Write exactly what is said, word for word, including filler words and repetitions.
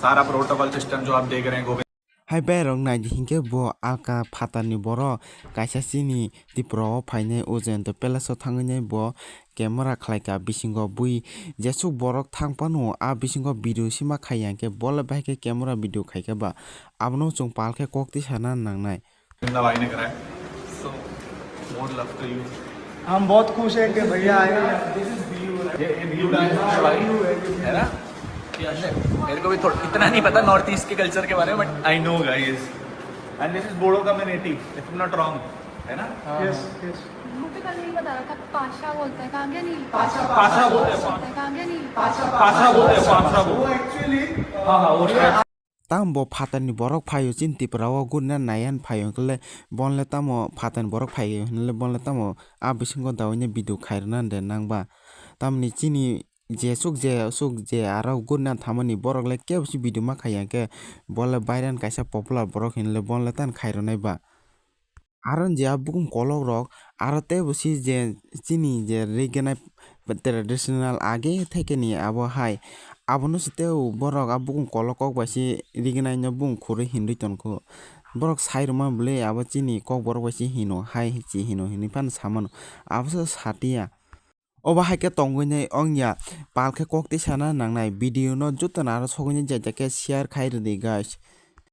सारा protocol system जो आप देख रहे हैं Govind. Hai berok nai di hinkhe bo alka phatarni borok kaisa chini Tripura o phainai o Jayanta Palace o thangwi nai bo camera khlaika bisingo bui jesuk borok thang phano a bisingo video sima khai ya hinkhe bo le bahai khe camera video khaikhe ba abono chwng pal khe kok twi sana nangnai. भाई ने कराया। So, more love to you। हम बहुत खुश हैं कि भैया आए हैं। ये, ये व्यू डांस है भाई, है ना? मेरे को भी थोड़ा इतना नहीं पता नॉर्थ ईस्ट के कल्चर के बारे में, but I know guys। And this is Bodo community, if I'm not wrong, है ना? Yes, yes. मुझे कल नहीं बता रहा था, पाशा बोलता है, कहाँ गया नहीं? पाशा, पाशा बोलते हैं, बोलता है, कहाँ गया नहीं? पाशा, पाशा बोलते हैं, पाशा बोलते हैं। वो एक्चुअली, हाँ, हाँ, वो शायद Tamo bo phatarni borok phaio chini Tripura o gurina naiyan phaio hinkhe le bon le tamo phatarni borok phaio hinle bon le tamo a bisingo daui ne video khairwna de nang ba. Tamoni chini jesuk jesuk je aro gurina thamani borok le kebo se video ma khaiya hinkhe bo le viral kaisa popular borok hinle bon le tan khairwnai ba. Aro je a bukung kolok rok aro teibo si je chini je rignai traditional age thekeni abo hai abono se tei borok a bukung kolok kok bai se rignai no bung khurui hinui tongkho. Borok sai rwma bwle abo chini kokborok bai se hino hai se hino hinui phano samano abo se satiya. Obo hai khe tongwi nai wngya, pal khe kok twi sana nangnai, video no joto naro sogwi nai jai jai khe share khai rwdi guys.